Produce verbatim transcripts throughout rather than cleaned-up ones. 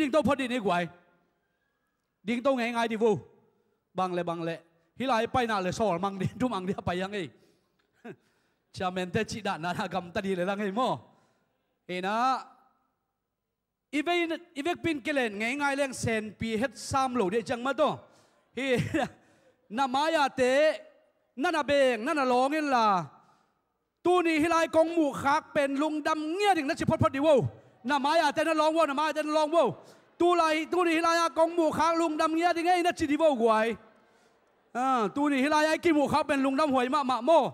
Dingto phot dih ni guai. Dingto ngeingai dih vo. Bang le bang le. Hih lai paina le sawl mang dih, thu mang dih a pai ang ei. Chairman te cih dan na gamta dih le lang ei maw. Hi na. I vei, i vekpi in kilen ngeingai leng senpi het sam lo dih ciang mah tawh. Hi na mai-a te na na beng, na na lawng inla. Tuni hih lai kong muhkhak pen lungdam ngiat ding na ci photphot dih vo. Na mai-a te na lawng vo, na mai-a te na lawng vo. Tulai, tuni hih lai-a kong muhkhak lungdam ngiat ding ei na ci dih vo guai. Ah, tuni hih lai-a i kimuhkhak pen lungdam huai mahmah maw.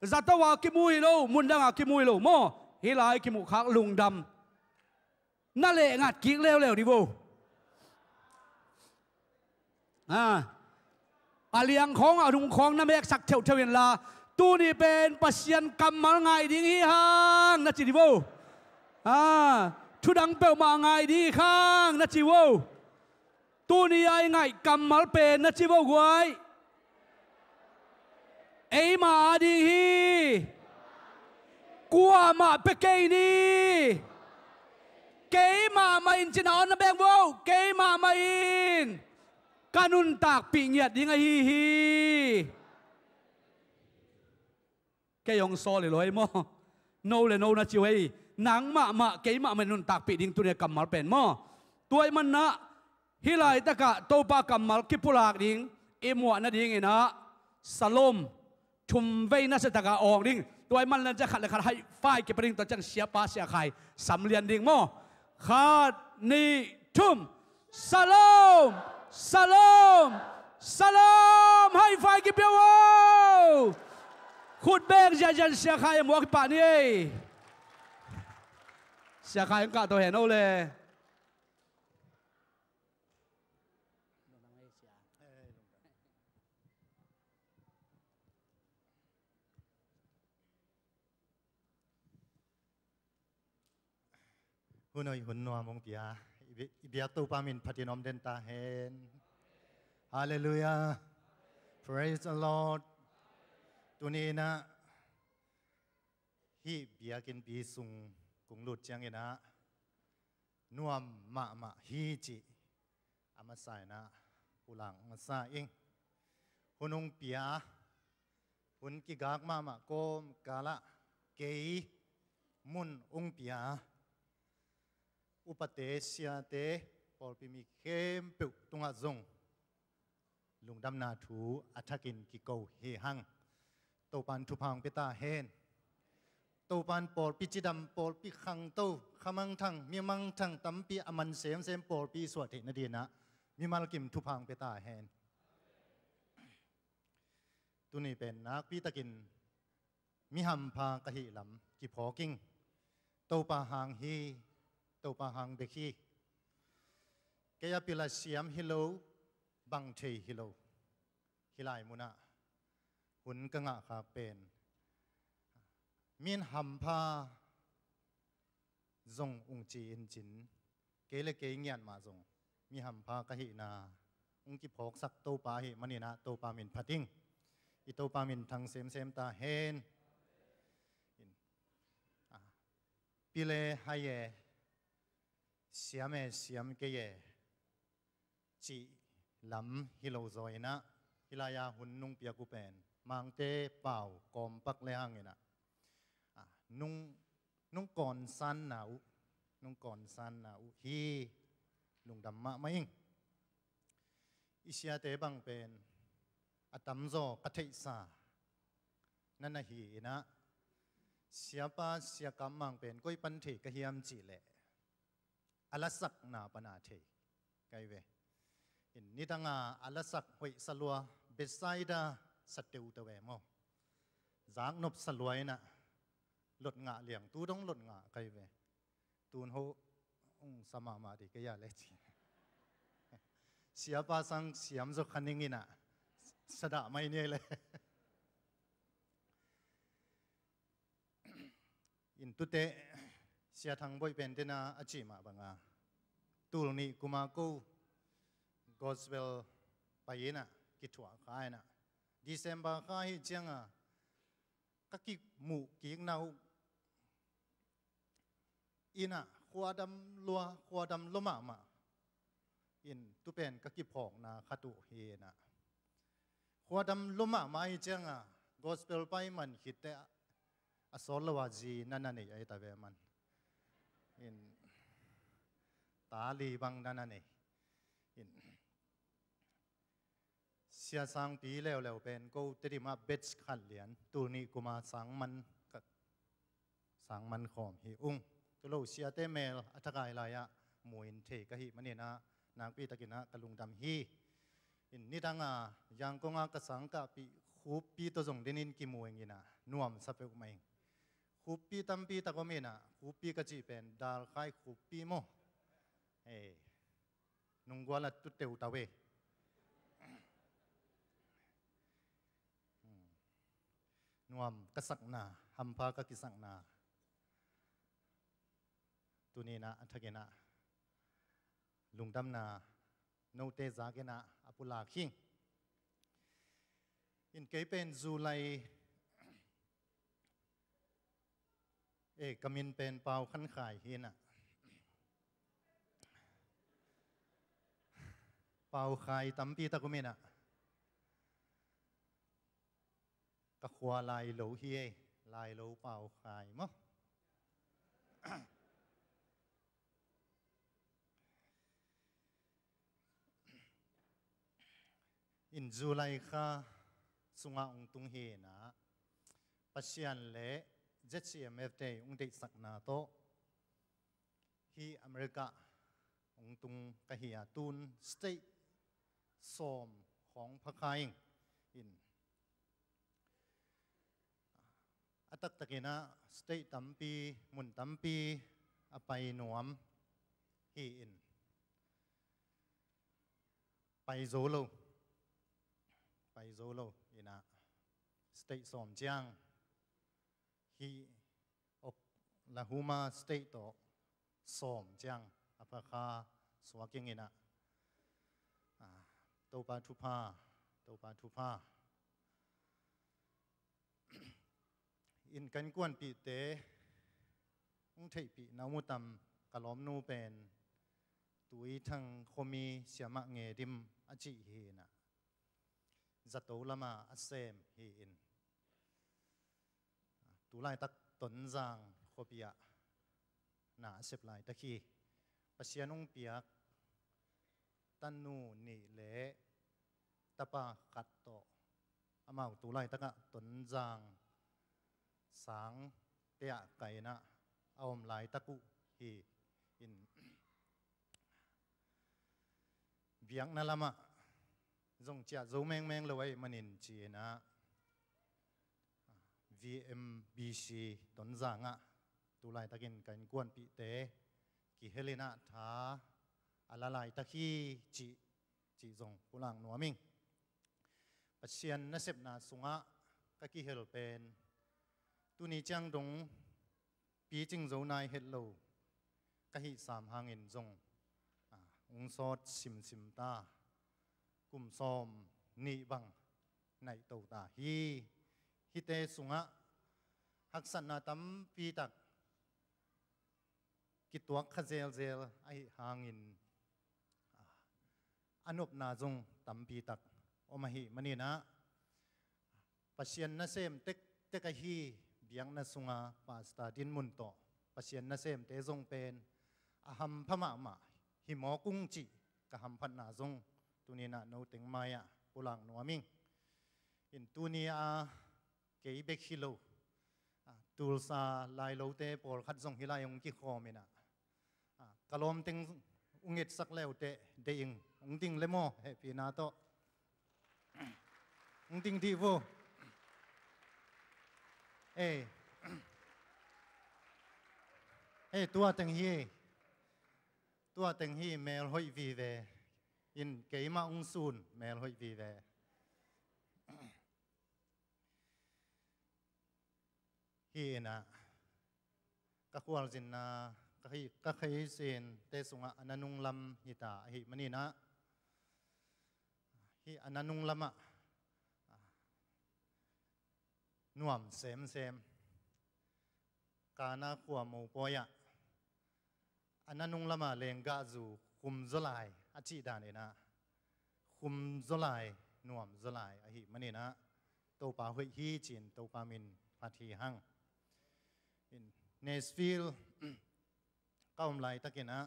Zato-a kimu hi lo, mundang-a kimu hi lo maw. Hih lai kimuhkhak lungdam. Na lehngat kik leuleu dih vo. Ah. A liang khawng a nung khawng na meksak theuhtheuh inla, tuni pen Pasian kammal ngai ding hi hang na ci dih vo. Ah. Thudang peuhmah ngai ding hi hang na ci vo. Tuni a i ngaih kammal pen na ci vo guai. Eima a ding hi. Kuamah pia kei ni. Keimah mah in cina on na beng vo. Keimah mah in ka nuntakpih ngiat ding ahi hi. Kei hong sawl hi lo ei maw. No le no na ci uh ei. Nangmah mah keimah mah in nuntakpih ding tuni a kammal pen maw. Tua ahih manah hih laitakah Topa kammal kipulak ding i muah nadinginah Salom thum vei nasia takah awng ding. Tua ahih manah cia khat le khat haih fai kipa ding, tua ciang siapa Sia Khai sam lian ding maw. Khat, nih, thum. Salom! Salom! Salom! Haih fai kipia uh o! Khut beng ziahziah Sia Khai a muak hi pah ni ei. Sia Khai ang kah tawh hen o le. Hun hoih hun nuam hong pia i bi-, i biak Topa min phatin om den ta hen. Halleluiah. Praise the Lord. Tuni inah hih biakinnpi sung kong lut cianginah nuam mahmah hi cih a masa inah pulak masa ing. Hun hong pia, hun kigak mahmah kawmkalah kei mun hong pia, upate, siate, pawlpi mi khempeuh tungah zong lungdamna thu a thakin kiko hi hang. Topan thupha hong pia ta hen. Topan pawlpi cidam, pawlpi khangto, khamangthang, mimangthang tampi a man semsem pawlpi suah theih nadinah mimal kim thupha hong pia ta hen. Tuni pen nakpitakin mi hampha ka hih lam kiphawk ing. Topa hang hi, Topa hang bek hi. Kei a pil a siam hi lo, bang thei hi lo. Hih lai munah hun ka ngahkhak pen min hampha zong ung ci-in cin, kei le kei ngiat mah zong mi hampha ka hihna ung kiphawksak Topa ahih maninah Topa min phat ing. I Topa min thang semsem ta hen. In, ah, pil e hai e, siam e siam kei e cih lam hi lo zaw inah, hih lai-a hun nung piak uh pen Mangte pau kawmpak le hanginah, ah, nung, nung kawnsanna uh, nung kawnsanna uh hi. Lungdam mahmah ing. I siate bang pen a tamzaw ka theihsa na na hi inah, siapa Sia Kam Mang pen koi pan thei ka hiam cihleh a lasakna pana thei ka hi ve. In nidanga a lasak hoih salua Bethsaida sa teuteu e maw. Zaknop salua inah lot ngah liang, tu dong lot ngah ka hi ve. Tun ho ung sa mahmah dih kei a le ci. Siapa sang siam zaw kha ning inah sa dah mai ni le. In tute Sia Thang Boih pen tena a cih mah banga tul nih kuma ko gospel pai inah kithuah kha inah December kha hi cianga ka kimuh kikna uh inah khuadam lua, khuadam lua mahmah. In tu pen ka kiphawkna khat uh hi inah, khuadam lua mahmah ahi cianga gospel pai man khitte a sawt lo a zi na na nei ahi ta ve man. In ta li bang na na nei. In Sia Sangpi leuleu pen ko Tedim ah batch khat lian, tul nih kuma sang man ka, sang man khawm hi ung. Tu lo siate mel a thakai lai-ah mu in thei ka hih maninah nakpi takinah ka lungdam hi. In nidanga Yangon a ka sangkahpih Khuppi tawh zong denin kimu ing inah nuamsa peuhmah ing. Khuppi tampi tak om inah, Khuppi ka cih pen Dalkhai Khuppi maw? Hei, nunggual a tu teutau e. Nuam ka sakna, hampha ka kisakna, tuninah a thakinah lungdamna note zakinah a pulak hi. In kei pen July, e, ka min pen Pau Khan Khai hi inah, Pau Khai tampi tak om inah, ka khua Lailo hi e, Lailo Pau Khai maw? In July kha sungah ung tung hi inah, Pasian le Z C M F te ung deihsakna tawh hi America ung tung ka hi a, tun state sawm khawng pha kha ing. In a taktakinah state tampi, mun tampi a pai nuam hi in, pai zo lo, pai zo lo inah state sawm ciang, hi Oklahoma state tawh sawm ciang a pha kha suak ing inah, ah, Topa thupha, Topa thupha. In kan kuanpihte ung theihpih na um uh tam, ka lawmnu pen Tuithang khuami Siamah Nge Dim a cih hi inah, zato lama a sem hi in, tulaitak Tonzang khuapi ah na a sep laitak hi. Pasian ung piak tanu nih le tapa khat tawh amau tulaitakah Tonzang sang te ah kainah a om laitak uh hi in, biakna lamah zong ciah zo mengmeng lo ahih manin ci-inah V M B C Tonzang ah tulaitakin ka innkuanpihte kihel inah tha a la laitak hi cih, cih zong pulak nuam ing. Pasian nasepna sungah ka kihel pen tuni ciang dong picing zo nai het lo ka hih sam hangin zong, ah, ung sawt simsim ta, kum sawm nih bang naih to ta hi. Hihte sungah haksatna tampi tak kituak kha zelzel ahih hangin, ah, a nopna zong tampi tak om ahih maninah Pasian nasem tektek ahi biakna sunga pastor dinmun tawh Pasian nasemte zong pen a hampha mahmah hi mawk ung cih ka hamphatna zong tuninah noteng mai-ah pulak nuam ing. In tuni a kei bek hi lo, ah, Tulsa Lailote pawlkhat zong hi lai hong kikhawm inah, ah, ka lawmteng ung etsak leuteh deih ing. Hong ding le maw, hehpihna tawh hong ding dih vo. Ei, ei, tua teng hi, tua teng hi, mel hoih vive. In keimah hong sun, mel hoih vive. Hi inah ka khualzinna, ka hi, ka kheisinte sungah a nanung lam hita ahih maninah, hi a nanung lamah nuam semsem. Kana khua mopawi ah a nanung lama lenggahzu kum zaw lai a cih dan in ah, khum zaw lai, nuam zaw lai ahih manin ah, Topa hoih hi ci-in Topa min phat hi hang. In Nashville ka om laitakin ah,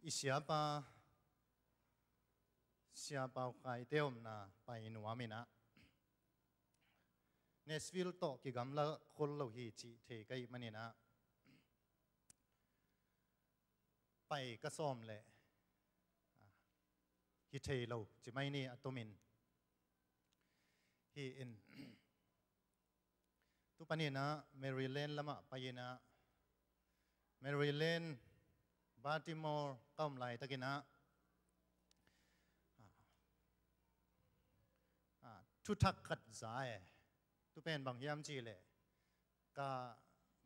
i siapa, Sia Pau Khaite omna pai nuam in ah, Nashville tawh kigamla khol lo hi cih thei ka hih manin ah, pai ka sawm leh, ah, hi thei lo ci mai ni, a tomin. Hi in, tu panin ah Maryland lamah pai in ah, Maryland, Baltimore ka om laitakin ah, ah, ah, thuthak khat za e. Tu pen bang hiam cih leh, ka,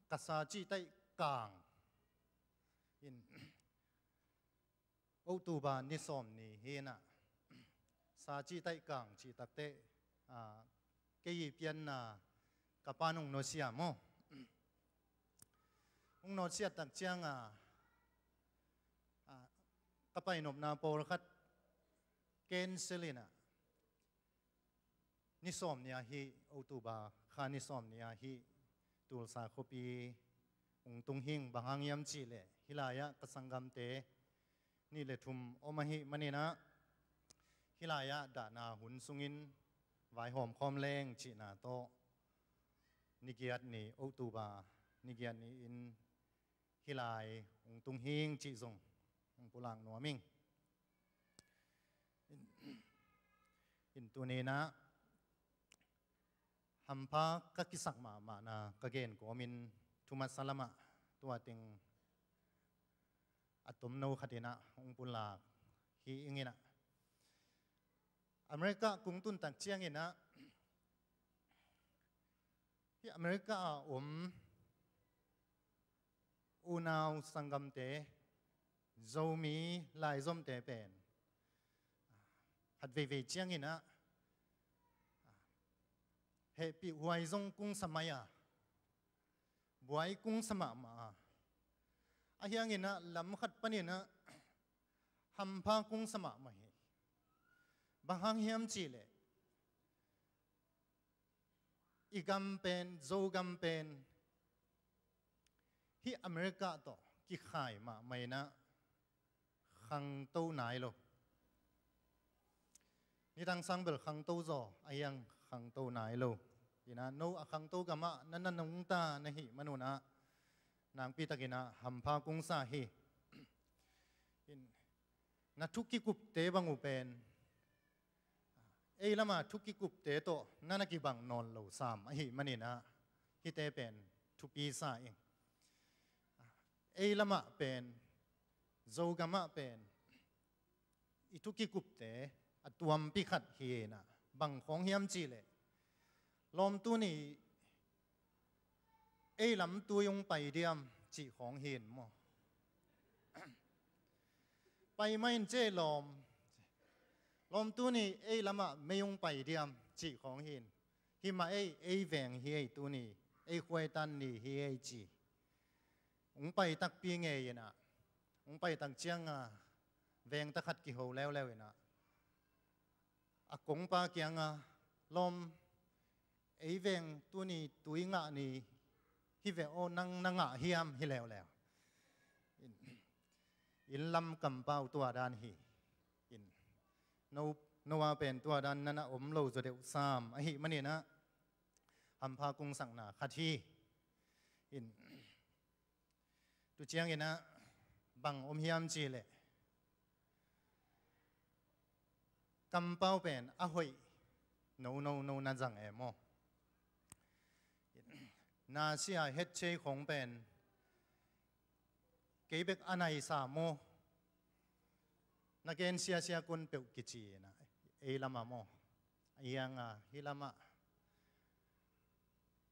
ka sa cihtaih kang in, October ni sawm ni hi in ah, sa cihtaih kang cih takteh, ah, kei i pianna ka pa'n hong nusia maw. Hong nusia tak ciang a, ah, ka pai nopna pawlkhat cancel in ah, ni sawm ni-a hih, October kha ni sawm ni-a hih, Tulsa khuapi hong tung hing. Bang hang hiam cih leh, hih lai-ah ka sanggamte nih le thum om ahih manin ah, hih lai-ah dahna hun sungin vaihawm khawm leng cihna tawh, ni giat ni, October ni giat ni-in hih lai hong tung hing cih zong hong pulak nuam ing. In, in tuni-in ah hampha ka kisak mahmahna ka gen kawmin, thu masa lamah tua teng a tomno khat in ah hong pulak hi ing in ah, America kong tun tak ciangin ah, hih America a om unau sanggamte, Zomi laizomte pen khat veivei ciangin ah, hehpihhuai zong kong sa mai a, buai kong sa mahmah a, ahi hangin ah lam khat panin ah hampha kong sa mahmah hi. Bang hang hiam cih leh, i gam pen, Zogam pen, hih America tawh kikhai mahmah in ah khangto nai lo. Nidang sang bel khangto zaw, ahi hang khangto nai lo. In ah no a khangto gamah na na nungta na hih manun ah, nakpitakin ah hampha kong sa hi. In, na thu kikupte bang uh pen, ei lama thu kikupte tawh na na kibang nawn lo sam ahih manin ah, hihte pen thupi sa ing. Ei lamah pen, Zogamah pen, i thu kikupte a tuampi khat hi in ah, bang khawng hiam cih leh, lawm tuni ei lam tui hong pai diam cih khawng hi in maw. Pai mah in ci ei lawm, lawm tuni ei lamah mei hong pai diam cih khawng hi in. Hih mah ei, ei veng hi ei tuni, ei khuaitan ni hi ei ci. Hong pai takpi ngei in ah, hong pai tak ciang a, veng ta khat kiho leuleu in ah, a kongpa kiangah, lawm, ei veng tuni tui ngah ni hi ve aw, nang na ngah hiam, hi leuleu. In, in lam kampau tua dan hi. In, no, no a pen tua dan na na om lo zaw deuh sam ahih manin ah, hampha kong sakna khat hi. In, tu ciangin ah bang om hiam cih leh, kampau pen a hoih no, no, no na zang e maw. Nasia hetcei khawng pen kei bek a naisa maw, na gen siasia kun peuh kici in ah, ei lamah maw. Ahi hang a, hih lamah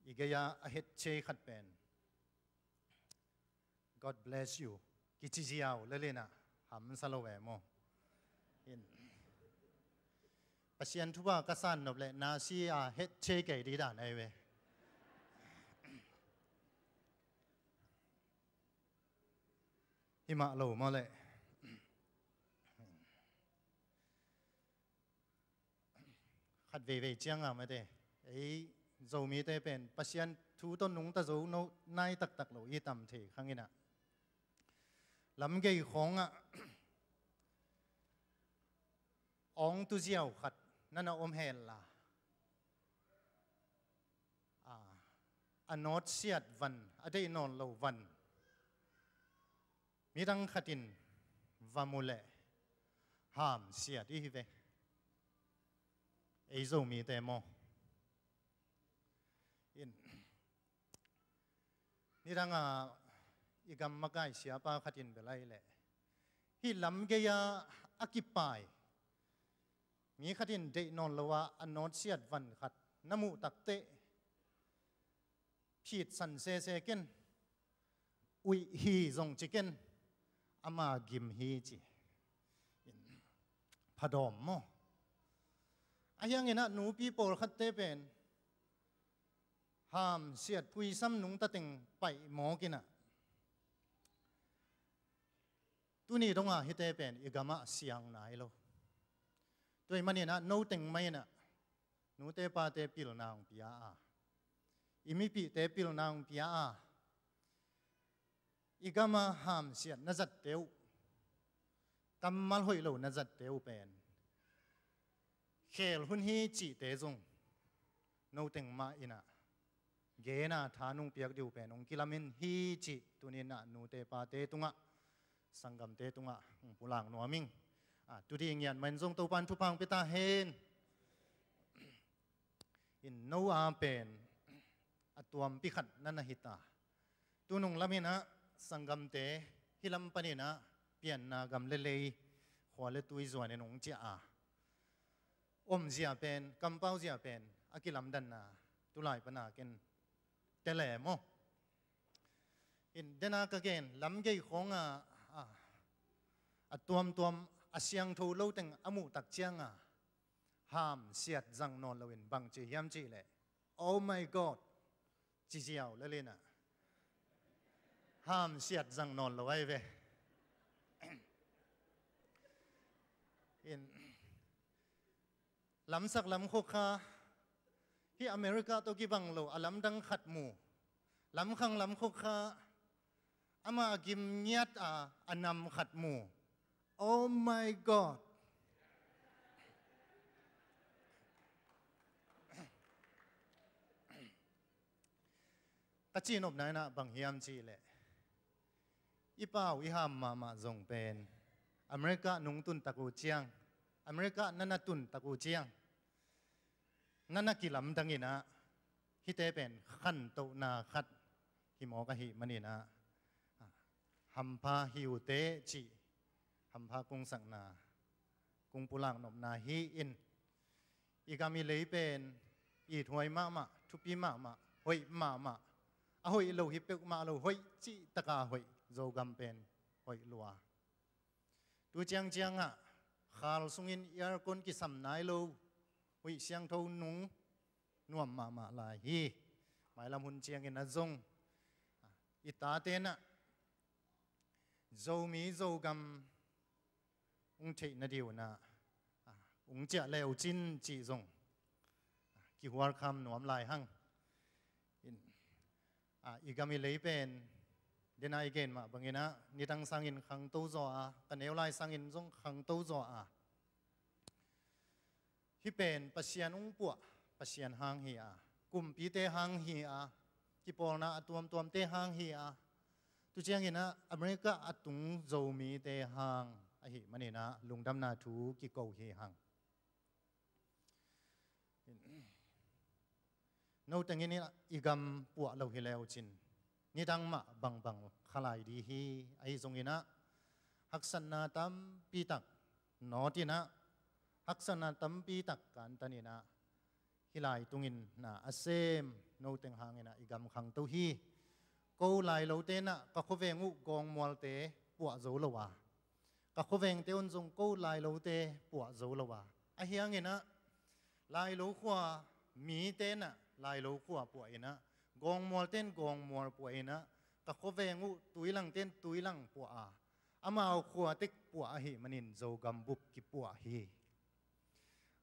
i gei-a a hetcei khat pen, "God bless you," kici ziau lel in ah, hamsa lo e maw. In, Pasian thupha ka san nop leh nasia hetcei kei ding dan ahi ve. Himah lo maw leh. Khat veivei cianga mate, ei Zomite pen Pasian thu tawh nungta zo no nai taktak lo i tam thei khang inah, lamgei khawngah awng tuziau khat nana om hel la, a, a nawtsiat van, a deih nawn lo van midang khatin va mu leh hamsiat i hi ve. Ei Zomite maw. In, nidanga i gam makai siapa khatin bel ai leh, hih lamgei-a a kipai mi khatin deih nawn lo-a a nawtsiat van khat na muh takteh, phitsan sese ken, uih hi zong ci ken, ama gim hi ci. In, phadawm maw. Ahi hanginah nupi pawlkhatte pen hamsiat phuisam nungta teng paih mawk inah, tuni donga hihte pen i gamah siang nai lo. Tua ahih maninah noteng mah inah nute pate pilna hong pia a, i mipihte pilna hong pia a, i gama hamsiat na zatte uh, kammal hoih lo na zatte uh pen khel hun hi cihte zong noteng mah inah gena tha nung piak dih uh pen hong kilamin hi cih tuninah nute pate tungah, sanggamte tungah hong pulak nuam ing. A, tudi ngiat mah in zong Topan thupha hong pia ta hen. In, no a pen a tuampi khat na na hi ta. Tunung laminah sanggamte hih lam paninah pianna gam le lei, khua le tui zuanin hong ciah a, omzia pen, kampau zia pen a kilamdanna tulai pana ken tele maw. In, dena ka gen lamgei khawnga, a, a tuamtuam a siangtho lo teng a muhtak cianga hamsiat zang nawn loin bang ci hiam cihleh, "Oh my God," ci ziau le linah hamsiat zang nawn lo ahi ve. In, lamsak lamkhok kha, hih America tawh kibang lo a lamdang khat mu, lamkhang lamkhok kha, ama gim ngiat a a nam khat mu. Oh my God. Ka cihnopna inah bang hiam cihleh, i pau i ham mahmah zong pen America nungtun tak uh ciang, America nana tun tak uh ciang, nana kilamdang inah hihte pen khantohna khat hi mawk ahih maninah, hampha hi uh teh cih hampha kungsakna, kung pulak nopna hi in, i gam i lei pen ithuai mahmah, thupi mahmah, hoih mahmah, a hoih lo hi peuhmah lo, hoih cihtaka hoih, Zogam pen hoih lua. Tu ciangciangah khal sungin aircon kisam nai lo, huih siangtho nung nuam mahmah lai hi. Mailam hun ciangin a zong i tatenah Zomi Zogam hong theih nadinah, a, hong ciah leu cin cih zong, a, kihualkham nuam lai hang. In, a, i gam i lei pen dena i gen mah banginah nidang sangin khangto zaw a, ka neu lai sangin zong khangto zaw a, hih pen Pasian hong puah Pasian hang hi a, kumpite hang hi a, kipawlna a tuamtuamte hang hi a, tu cianginah America a tung Zomite hang ahih maninah lungdamna thu kiko hi hang. Notengin i gam puah lo hi leu cin, nidang mah bangbang khalai di hi. Ahi zonginah haksatna tampitak nawtinah, haksatna tampitak kantaninah, hih lai tungin na a sem noteng hanginah i gam khangto hi. Ko lailote inah ka khuaveng uh gawngmualte puah zo lo a, ka khuavengte un zong ko lailote puah zo lo a, ahi hanginah lailo khua mite inah lailo khua puah inah, gawngmualte in gawngmual puah inah, ka khuaveng uh tuilangte in tuilang puah a, Amau khua tek puah ahih manin Zogam bup kipuah hi.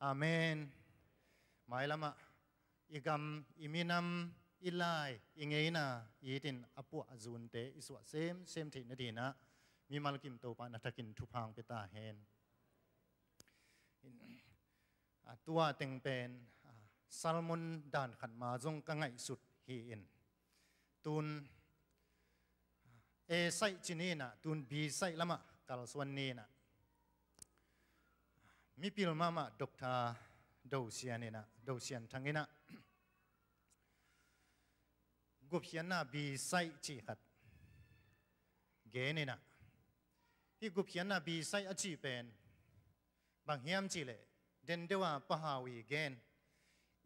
Amen. Mailamah i gam, i minam, i lai, i ngeina i it in a puah a zunte i suah semsem theih nadinah mimal kim Topa na thakin thupha hong pia ta hen. A tua teng pen a, sermon dan khat ma zong ka ngaihsut hi-in, tun A side ci ni inah, tun B side lamah kalsuan ni inah, mipil mahmah Doctor Do Sian inah, Do Sian Thang inah gupkhiatna B side cih khat gen inah, hih gupkhiatna B side a cih pen bang hiam cihleh, den deuh a Pa Hau i gen,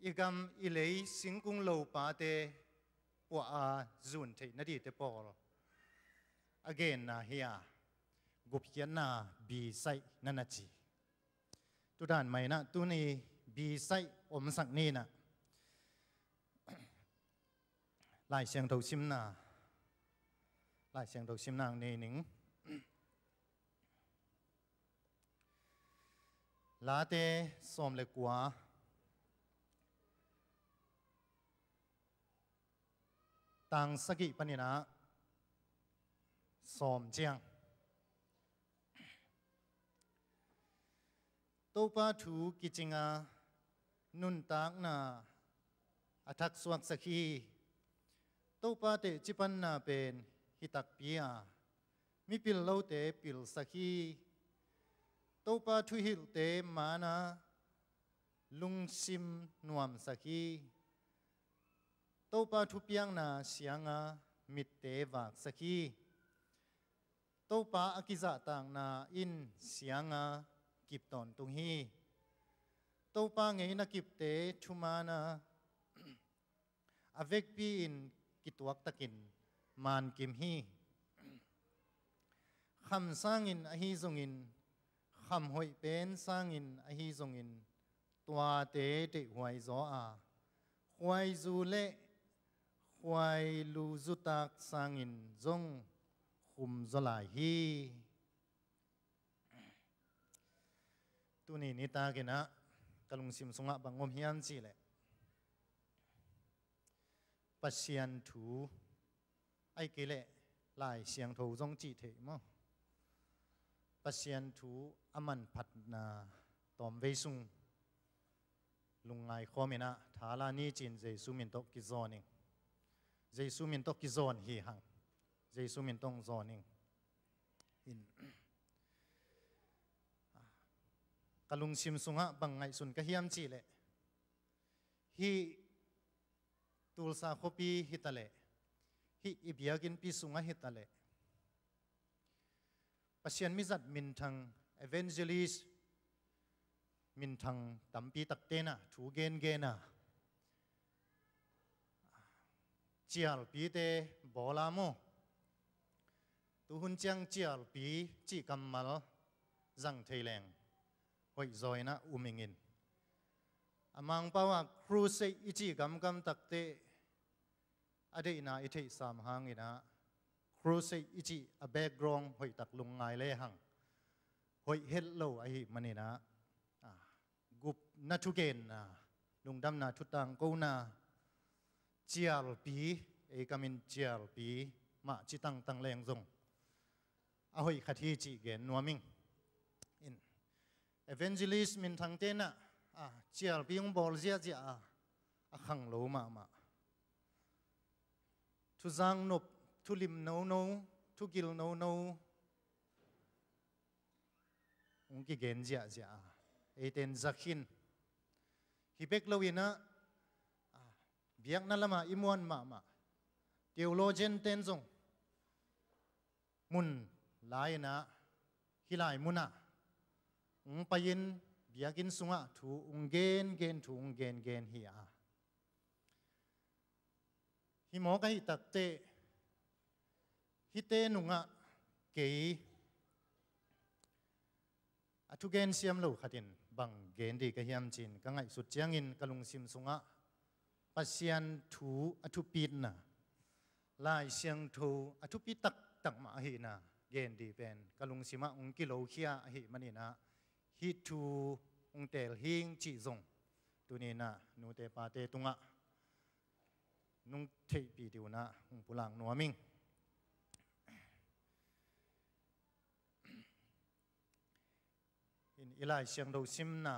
i gam i lei singkung lopate puah a zun theih nadite pawl a genna hi a, gupkhiatna B side na na ci. Tudan mah inah tuni B side omsak ni inah, Lai Siangtho simna, Lai Siangtho simna ang nei ning. Late sawm le kua, tang sagih panin ah sawm ciang. Topa thu kicing a, nuntakna a thaksuaksak hi. Topa teh cipanna pen hi takpi a, mipil lote pilsak hi. Topa thuhilhte man a lungsim nuamsak hi. Topa thupiakna siang a mitte vaksak hi. Topa a kizahtakna in siang a kip tawntung hi. Topa ngeina kipte thuman a, a vekpi-in kituaktakin man kim hi. Kham sangin ahi zongin, kham hoih pen sangin ahi zongin, tuate deihhuai zaw a, khuaizu le khuailu zutak sangin zong khum zaw lai hi. Tuni nitak inah ka lungsim sungah bang om hiam cihleh, Pasian thu, ahih kei leh Lai Siangtho zong cih theih maw, Pasian thu a manphatna tawmvei sung lungngai khawm inah, thala ni cin Jesu min tawh kizawn ing. Jesu min tawh kizawn hi hang. Jesu min tawh zawn ing. In, ka lungsim sungah bang ngaihsun ka hiam cihleh, hih Tulsa khuapi hi taleh, hih i biakinnpi sungah hi taleh, Pasian mizat minthang, evangelist minthang tampi takte nah thu gengen a, cialpite bawl a maw, tuhun ciang cialpi cih kammal zang thei leng hoih zaw inah um ing in. A Mangpau ah crusade i cih gamgam takte a deihna i theihsam hang inah, crusade i cih a background hoihtak lungngai lehang hoih het lo ahih man inah, ah, gupna thugenna, lungdamna thu tangkona, cialpi, ei kamin cialpi mah ci tangtang leng zong a hoih khat hi cih gen nuam ing. In, evangelist minthangte nah, ah, cialpi hong bawl ziahziah a, a khang lo mahmah. Thuzang nop, thulim nono, thugil nono hong kigen ziahziah a, eite in za khin. Hi bek lo inah, ah, biakna lamah i muan mahmah theologian ten zong mun lai inah, hih lai munah hong pai-in biakinn sungah thu hong gengen, thu hong gengen hi a. Hih mawk ahih takteh, hihte nungah kei a thugen siam lo khat in bang gen ding ka hiam ci-in ka ngaihsut ciangin ka lungsim sungah Pasian thu a thupitna, Lai Siangtho a thupi taktak mah ahihna gen dih pen ka lungsimah hong kilokhia ahih maninah hih thu hong teel hing cih zong tuninah nute pate tungah nong theihpih dih unah hong pulak nuam ing. In i Lai Siangtho simna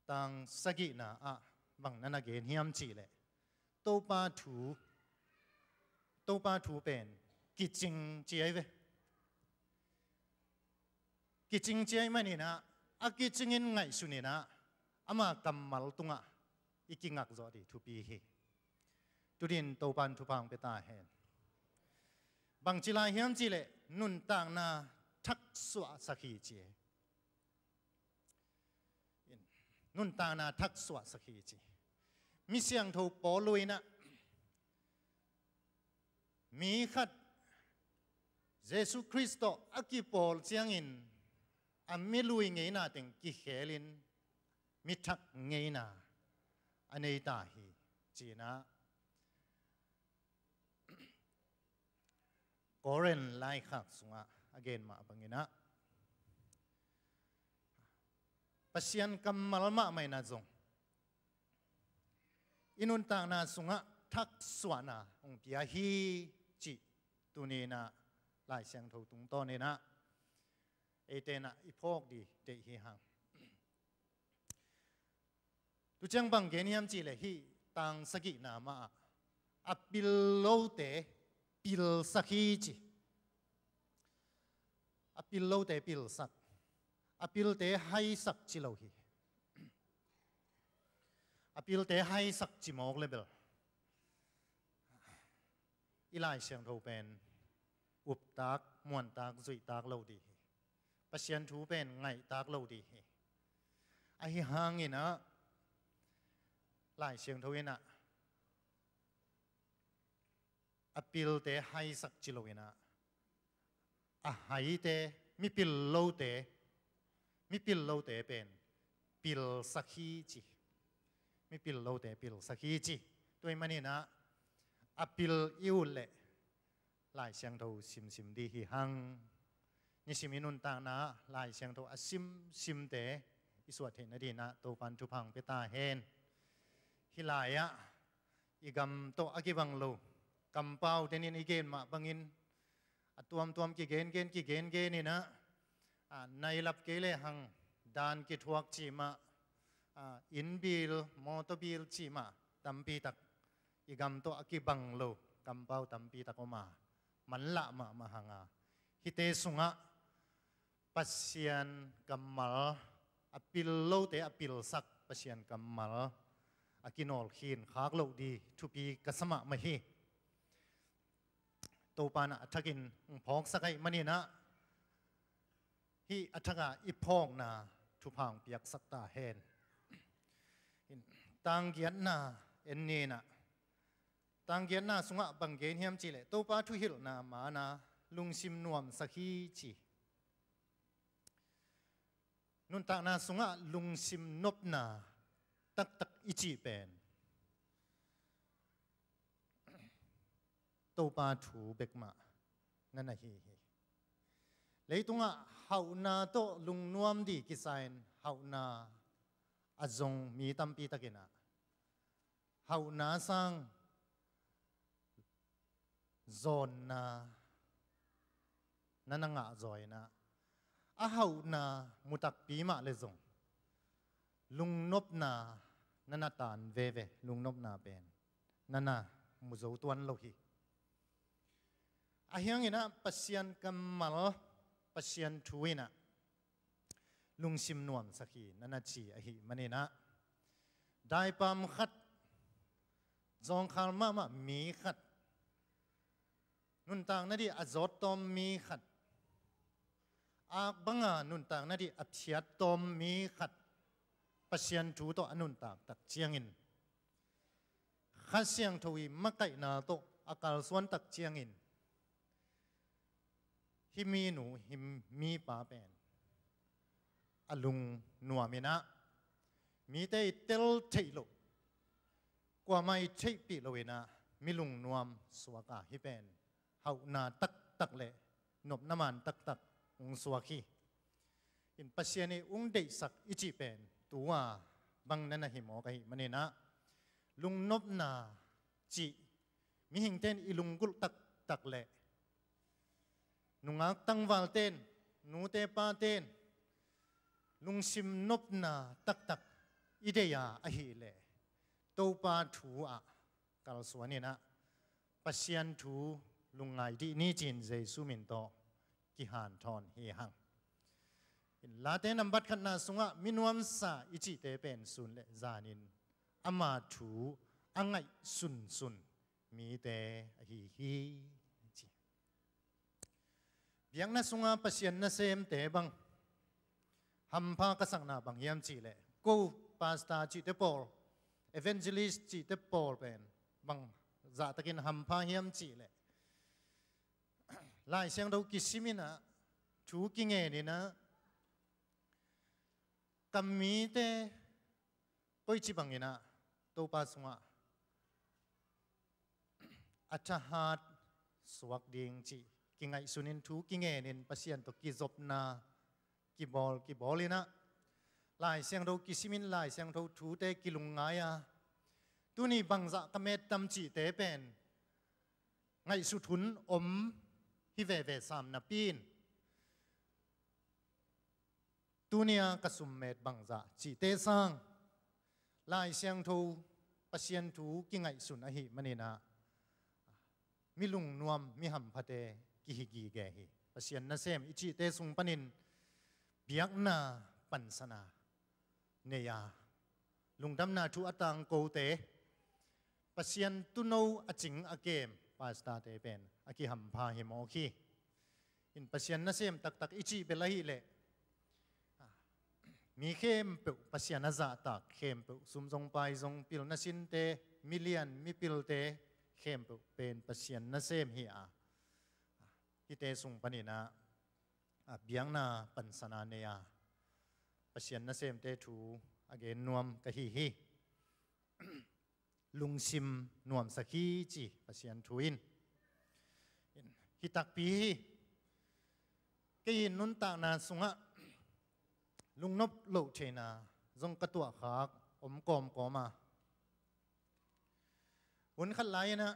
tang sagihna ah bang na na gen hiam cihleh Topa thu, Topa thu pen kicing ci ahi ve. Kicing ci ahih maninah a kicingin ngaihsuninah ama kammal tungah i kingak zawh dih thupi hi. Tunin Topan thupha hong pia ta hen. Bangci lai hiam cihleh nuntakna thaksuahsak hi ci. Nuntakna thaksuahsak hi ci. Mi siangtho Paul inah mi khat Jesu Khrist tawh a kipawl ciangin a milui ngeina teng kikhelin mi thak ngeina a nei ta hi cinah Korin laikhak sungah a gen mah banginah Pasian kammal mahmah inah zong i nuntakna sungah thaksuahna hong pia hi cih tuninah Lai Siangtho tungtawninah eitenah i phawk dih deih hi hang. Tuciang bang gen hiam cihleh hih tang sagihna mah ah a pil lote pilsak hi ci. A pil lote pilsak, a pilte haisak ci lo hi. A pilte haisak ci mawk le bel i Lai Siangtho pen uptak, muantak, zuihtak lo dih hi. Pasian thu pen ngaihtak lo dih hi. Ahi hanginah Lai Siangtho inah a pilte haisak ci lo inah a haite, mipil lote, mipil lote pen pilsak hi ci. Mipil lote pilsak hi ci. Tua ahih maninah a pil i ut leh Lai Siangtho simsim dih hi hang. Nisim i nuntakna Lai Siangtho a simsimte i suah theih nadinah Topan thupha hong pia ta hen. Hih lai-ah i gam tawh a kibang lo kampau tenin i gen mah bangin a tuamtuam kigengen kigengen inah a, nailap kei lehang dan kithuak cih mah, a, innbil, mawtawbil cih mah tampitak i gam tawh a kibang lo kampau tampitak om a, manlah mahmah hang a, hihte sungah Pasian kammal, a pil lote a pilsak Pasian kammal a kinawl khin khak loh dih thupi ka sa mahmah hi. Topa inah a thakin hong phawksak ahih maninah hih a thakah i phawkna thupha hong piaksak ta hen. Tanggiatna en ni inah, tanggiatna sungah bang gen hiam cihleh Topa thuhilhna mana lungsim nuamsak hi ci. Nuntakna sungah lungsim nopna taktak i cih pen Topa thu bek mah na na hi hi. Leitungah hauhna tawh lungnuam dih kisa-in hauhna a zong mi tampi takinah hauhna sang zawnna na na ngah zaw inah a hauhna mu takpi mah le zong lungnopna na na taan veve, lungnopna pen na na mu zo tuan lo hi. Ahi hanginah Pasian kammal, Pasian thu inah lungsim nuamsak hi na na ci ahih maninah daipam khat, zawngkhal mahmah mi khat, nuntak nadih a zawt tawm mi khat, ak banga nuntak nadih a phiat tawm mi khat Pasian thu tawh a nuntak tak ciangin Kha Siangtho i makaihna tawh a kalsuan tak ciangin hih minu, hih mipa pen a lungnuam inah mite i tel theih loh, kuamah i theihpih loh inah mi lungnuam suak a, hih pen hauhna taktak le nopna man taktak hong suak hi. In Pasian i hong deihsak i cih pen tua bang na na hi mawk ahih maninah, lungnopna cih mihingten i lunggulh taktak leh nungak tangvalten, nute paten lungsim nopna taktak i deih a ahih leh, Topa thu ah kalsuan inah Pasian thu lungngai dih ni ci-in Jesu min tawh kihanthawn hi hang. In Late nambat khatna sungah minuamsa i cihte pen sun le zanin ama thu a ngaihsunsun mite ahi hi, ci. Biakna sunga Pasian nasemte bang hampha ka sakna bang hiam cihleh, ko pastor cihte pawl, evangelist cihte pawl pen bang zahtakin hampha hiam cihleh, Lai Siangtho kisim inah, thu kingen inah, ka mite koici banginah Topa sungah a thahat suak ding cih kingaihsunin, thu kingenin, Pasian tawh kizopna kibawl kibawl inah, Lai Siangtho kisimin, Lai Siangtho thute kilungngai a, tuni bangzah ka mettam cihte pen ngaihsut hun om hi veve sam napi-in, tunia ka summet bangzah cihte sang Lai Siangtho, Pasian thu kingaihsun ahih maninah, mi lungnuam, mi hamphate kihi gige hi. Pasian nasem i cihte sung panin biakna pansana nei a, lungdamna thu a tangkote, Pasian tuuno a cing a kem pastorte pen a kihampha hi mawk hi. In Pasian nasem taktak i cih bel ahihleh, mi khempeuh, Pasian a zahtak khempeuh, sum zong pai zong, pilna sinte, milian mipilte khempeuh pen Pasian nasem hi a, hihte sung paninah, a, biakna pansana nei a, Pasian nasemte thu a gen nuam ka hi hi. Lungsim nuamsak hi, ci Pasian thu in. Hi takpi hi. Kei in nuntakna sungah lungnop loh theihna zong ka tuahkhak om kawmkawm a, hun khat lai-inah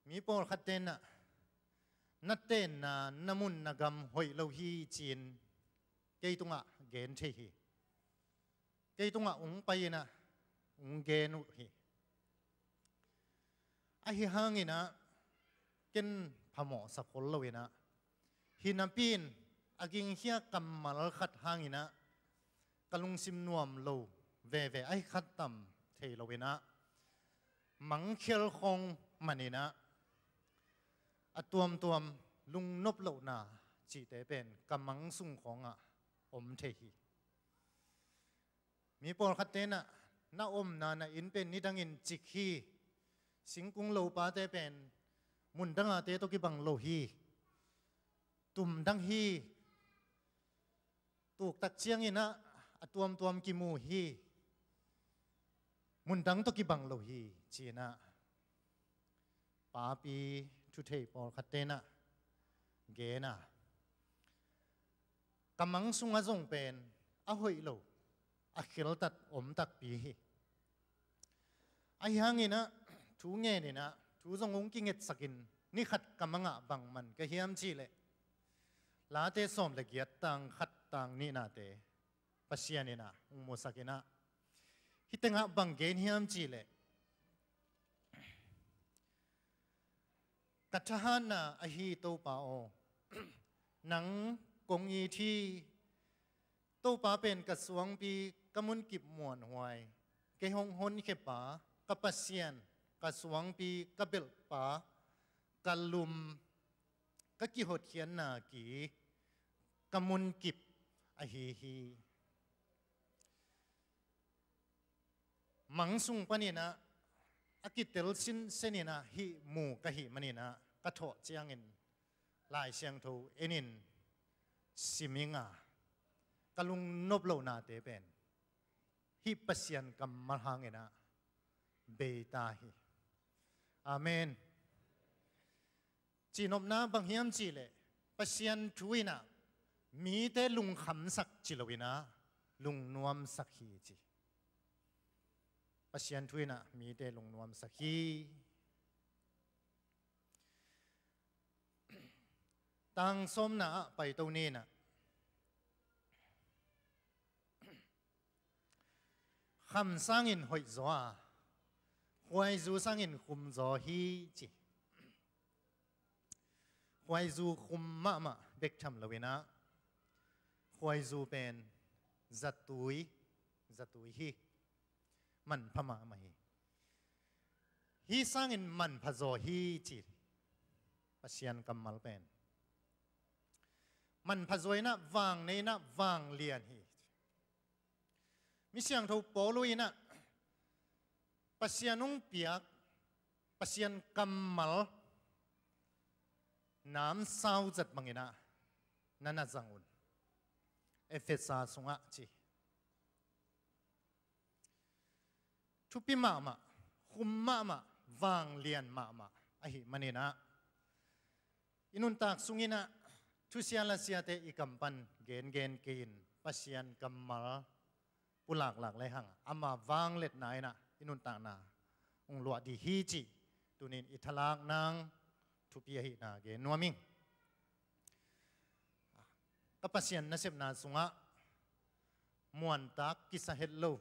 mi pawlkhat tenah na tenna, na mun, na gam hoih lo hi ci-in kei tungah gen thei hi. Kei tungah hong pai inah hong gen uh hi. Ahi hanginah ken phamawhsak khol loinah, hi napi-in a gingkhia kammal khat hanginah ka lungsim nuam lo veve ahi khat tam thei loinah, mangkhial khawng maninah a tuamtuam lungnop lohna cihte pen ka mang sung khawngah om thei hi. Mi pawlkhat tenah na omna, na inn pen nidangin cik hi. Singkung lopate pen mundangate tawh kibang lo hi. Tumdang hi. Tuktak cianginah a tuamtuam kimu hi. Mundang tawh kibang lo hi, ci-inah papi thuthei pawlkhat tenah gen a, ka mang sungah zong pen a hoih lo, a kheltat om takpi hi. Ahi hanginah thu ngeninah thu zong hong kingetsakin, ni khat ka mangah bang man ka hiam cihleh, Late sawm le giat, tang khat tang nihnate Pasian inah hong musakinah, hih tengah bang gen hiam cihleh, ka thahatna ahi Topa aw, nang kong it hi. Topa pen ka suangpi, ka munkip muanhuai, kei hong honkhia pa, ka Pasian, ka suangpi, ka belhpa, ka lum, ka kihotkhiatna ki, ka munkip ahi hi. Mang sung paninah a kitel sinseninah hih mu ka hih maninah ka thawh ciangin Lai Siangtho enin sim ing a, ka lungnop lohnate pen hih Pasian kammal hanginah beita hi. Amen. Cihnopna bang hiam cihleh, Pasian thu in ah mite lungkhamsak ci lo in ah lungnuamsak hi ci. Pasian thu in ah mite lungnuamsak hi. Tang sawmna ah paito ni in ah, kham sangin hoih zaw a, khuaizu sangin khum zaw hi ci. Khuaizu khum mahmah bek tham lo in ah, khuaizu pen zatui, zatui hi. Manpha mahmah hi. Hih sangin manpha zaw hi ci. Pasian kammal pen manpha zaw in ah, vang nei in ah, vanglian hi. Mi siangtho Paulu in ah Pasian hong piak, Pasian kammal namsau zat bang in ah na na zang un, Efesa sungah ci. Thupi mahmah, khum mahmah, vanglian mahmah ahih man in ah, i nuntak sung in ah thusia lasiate i kam pan gengen kei in, Pasian kammal pulaklak le hang, ama vangliatna in ah i nuntakna hong luah ding hi cih tuni in i thalak nang thupi ahihna gen nuam ing. Ka Pasian nasepna sungah muantak kisa het lo,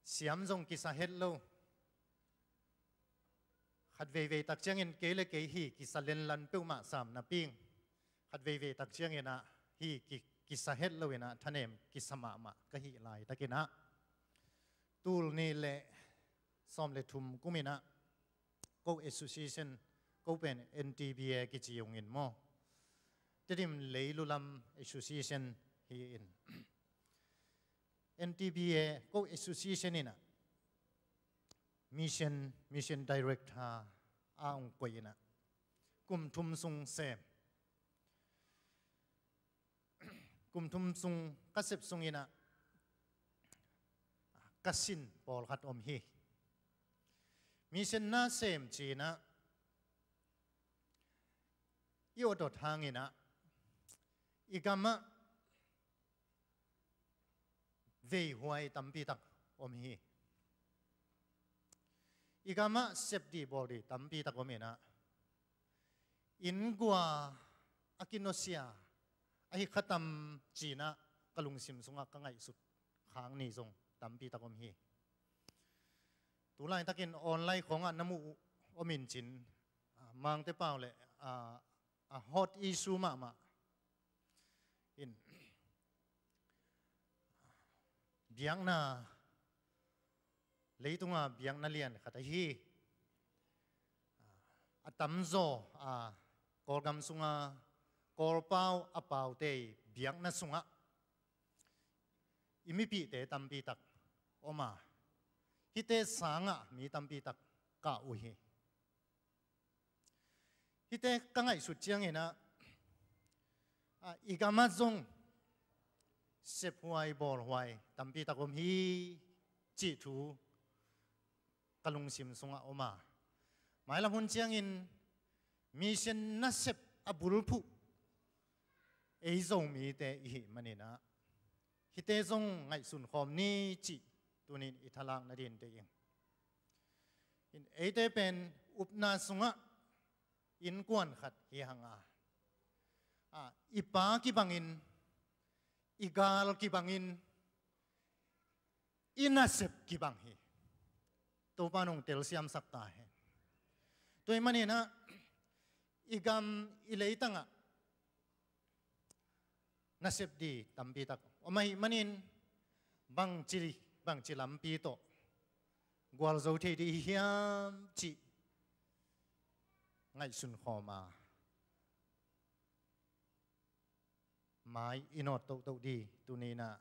siam zong kisa het lo, khat veivei tak ciangin kei le kei hi kisa lenlan peuhmah sam napi-in, khat veivei tak ciangin ah hi ki, kisa het lo in ah thanem kisa mahmah ka hih laitak in ah, tul nih le sawm le thum kum in ah ko association, ko pen N T B A kici ung in maw, Tedim Leilu Lam Association hi in, N T B A ko association in ah mission, mission director a hong koih in ah kum thum sung sem. Kum thum sung ka sep sung in ah ka sin pawlkhat om hi. Mission na sem ci in ah i awt awt hang in ah i gam ah veihuai tampi tak om hi. I gam ah sep dih bawl dih tampi tak om in ah, inn gua a kinawsia ahi kha tam ci in ah ka lungsim sungah ka ngaihsut khak ni zong tampi tak om hi. Tu laitakin online khawngah na muh om in cin, ah, Mangte pau le, ah, a hot issue mahmah in, biakna, leitunga biakna lian khat ahi, a tamzaw a Kawlgam sunga Kawlpau a paute biakna sungah i mipihte tampi tak om a, hihte sangah mi tampi tak kah uh hi. Hihte ka ngaihsut ciangin ah, ah, i gam ah zong sephuai bawlhuai tampi tak om hi cih thu ka lungsim sungah om a, mailam hun ciangin mission nasep a bulphuh ei Zomite i hih man in ah, hihte zong ngaihsun khawm ni cih tuni in i thalak nading deih ing. In eite pen upna sungah innkuan khat hi hang a, a, i pa kibangin, i gal kibangin, i nasep kibang hi. Topa in hong telsiamsak ta hen. Tua ahih man in ah, i gam i leitang ah nasep dih tampi tak om ahih man in, bangci, bangci lampi tawh gualzo thei dih hiam cih ngaihsun khawm a, mai i nawt tohtoh dih tuni in ah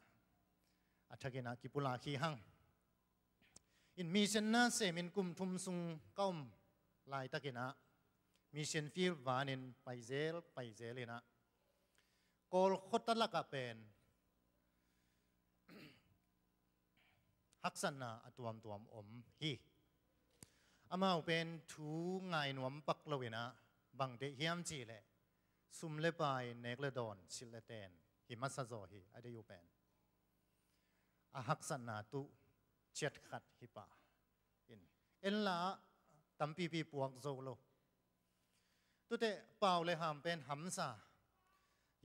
a thak in ah kipulak hi hang. In mission na sem in kum thum sung ka om laitak in ah, mission field van in paizel paizel in ah, Kawl khuata lakah pen haksatna a tuamtuam om hi. Amau pen thu ngai nuam pak lo in ah, bang deih hiam cih leh, Sum le pai, nek le dawn, silh le ten hi masa zaw hi, a deih uh pen a haksatna tuh ciat khat hi pah in, en la ah tampipi puak zo lo. Tute pau le ham pen hamsa,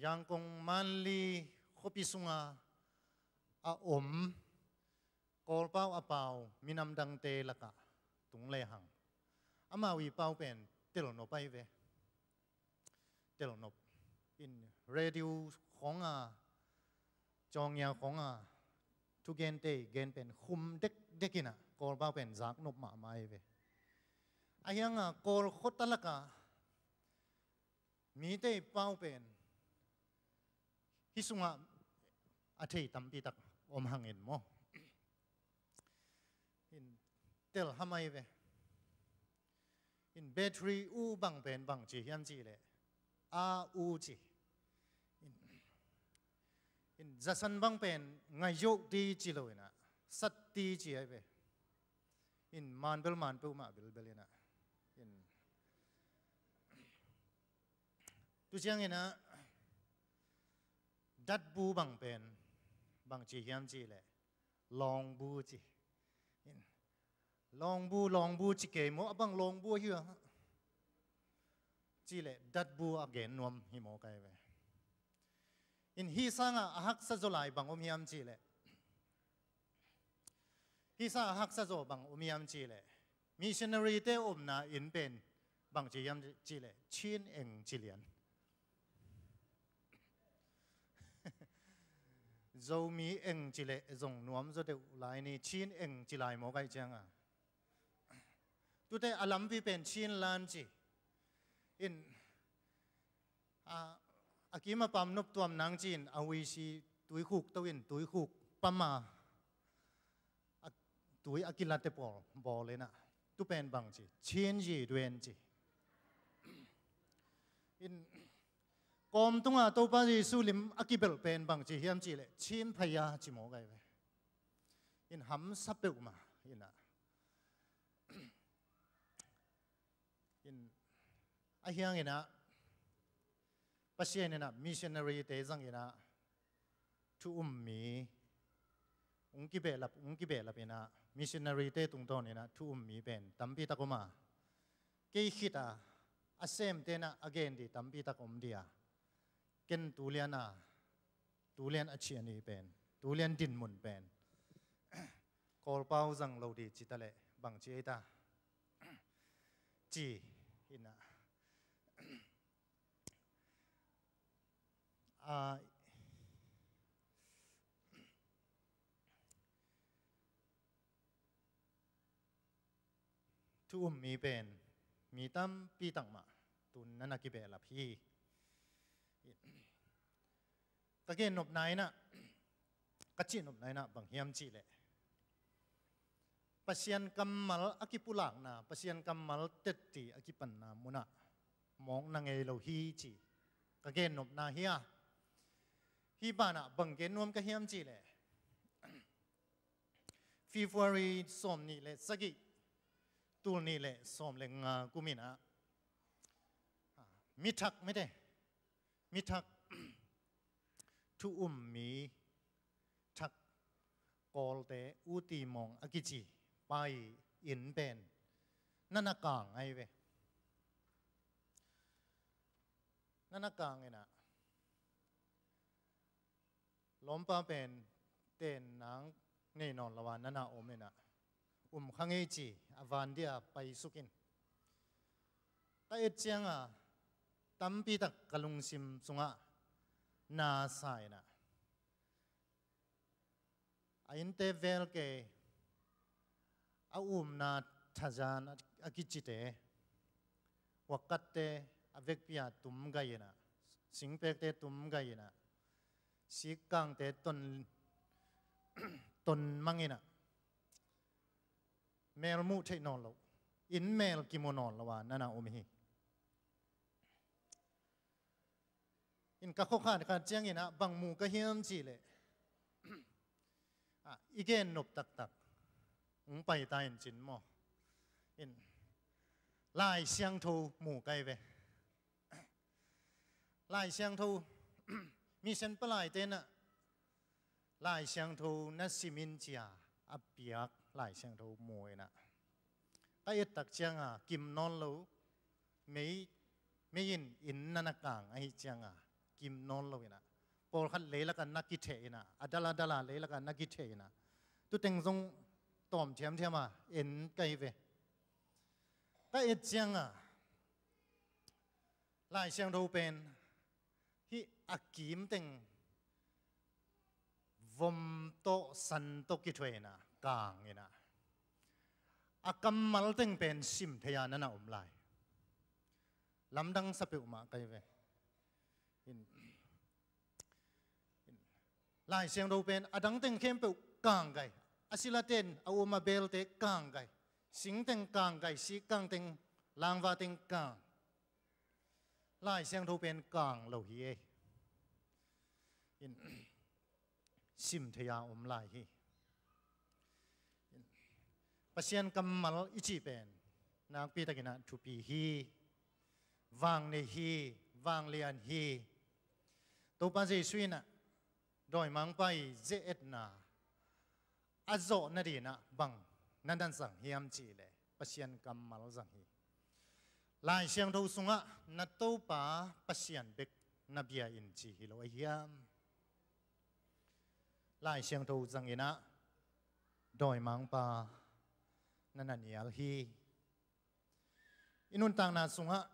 Yangon, Manli khuapi sunga a om Kawlpau a pau minam dangte lakah tung lehang amau i pau pen telnop ahi ve. Telnop in radio khong a, cawngia khong a thugente i gen pen khum dekdek in ah Kawlpau pen zaknop mahmah ahi ve. Ahi hanga Kawl khuata lakah mite i pau pen hih sungah a thei tampitak om hangin maw, in tel hamai ve. In battery u bang pen bang ci hiam cih leh a u ci. In, in zasan bang pen ngayoh ti ci lo in ah sat ti ci ahi ve. In manbel manpeuh mah bilbel in ah, in tu ciangin ah datbu bang pen bang ci hiam cih leh lawngbu ci. In lawngbu, lawngbu ci kei maw, a bang lawngbu ahi a cih leh datbu a gen nuam hi maw kai ve. In hih sangah a haksa zaw lai bang om hiam cih leh, hih sangah a haksa zaw bang om hiam cih leh, missionary te omna inn pen bang ci hiam cih leh Chin Eng ci lian. Zomi Eng ci leh zong nuam zaw deuh lai ni, Chin Eng ci lai maw kai cianga. Tute a lampi pen Chin Lan ci. In a, a kim a pam nop tuam nang ci-in a huisi tuikhuk to in tuikhuk pam a, a tui a kilate pawl bawl in ah tu pen bang ci, Chin Yi Duen ci. In kawm tunga Topa Jesu lim a kibelh pen bang ci hiam cih leh Chin Phaya ci maw kai ve. In hamsa peuhmah in ah, in a hiang in ah Pasian in ah missionary te zang in ah thu um mi ung kibehlap, ung kibehlap in ah missionary te tungtawn in ah thu um mi pen tampitak om a, kei khit a a semte in ah a gen dih tampitak om dih a, ken tulian a, tulian a cian i pen, tulian dinmun pen Kawlpau zang lo dih ci ta leh bang ci ei ta ci in ah, a, thu um mi pen mi tampi tak mah tun na na kibehlap hi. Ka gen nopna in ah, ka cih nopna in ah bang hiam cih leh Pasian kammal a kipulakna, Pasian kammal tetti a kipanna munah mawkna ngei lo hi ci ka gen nopna hi a. Hih banah bang gen nuam ka hiam cih leh February sawm nih le sagih, tul nih le sawm le nga kum in ah, a, mi thak mite, mi thak thu um mi thak Kawlte U Ti Mawng a kici pa i inn pen na na kang ahi ve. Na na kang in ah lawmpa pen ten nang nei nawn lo a na na om in ah um kha ngei ci, a van dia paisuk in ka et cianga tampi tak ka lungsim sungah na sa in ah a innte vel kei a umna thazan a, a kicite, huakkatte a vekpi-a tum gai in ah, singpekte tum gai in ah, sikkangte ton, ton mang in ah, mel muh theih nawn lo, inn mel kimu nawn lo a na na om hi. In ka khuakhan khan ciangin ah bang mu ka hiam cih leh, ah, i gen nop taktak ung pai ta in cin maw? In Lai Siangtho mu kai ve. Lai Siangtho, mission palaite in ah Lai Siangtho na sim in ci-a a piak Lai Siangtho mu in ah, ka et tak ciangin kim nawn lo, mei, mei in inn na na kang ahih ciangin kim nawn lo in ah, pawlkhat leilak ah na kitheh in ah, a dal a dal a leilak ah na kitheh in ah, tu teng zong tawm thiamthiam a en ka hi ve. Ka et ciangin Lai Siangtho pen hih a kim teng vom tawh san tawh kithuah in ah, kang in ah, a kammal teng pen sim thei a na na om lai. Lamdang sa peuhmah ka hi ve. In, in, Lai Siangtho pen a dang teng khempeuh kangkai. A silaten a um a belte kangkai. Singteng kangkai, sikkang teng, langva teng kang. Lai Siangtho pen kang lo hi ei. In, sim thei a om lai hi. In, Pasian kammal i cih pen nakpi takin ah thupi hi, vangnei hi, vanglian hi. Topa Jesuh in ah dawimangpa i ze-etna a zawh nadingin ah bang na na zang hiam cih leh Pasian kammal zang hi. Lai Siangtho sungah na Topa Pasian bek na bia in ci hi lo a hiam? Lai Siangtho zangin ah dawimangpa na na nial hi. I nuntakna sungah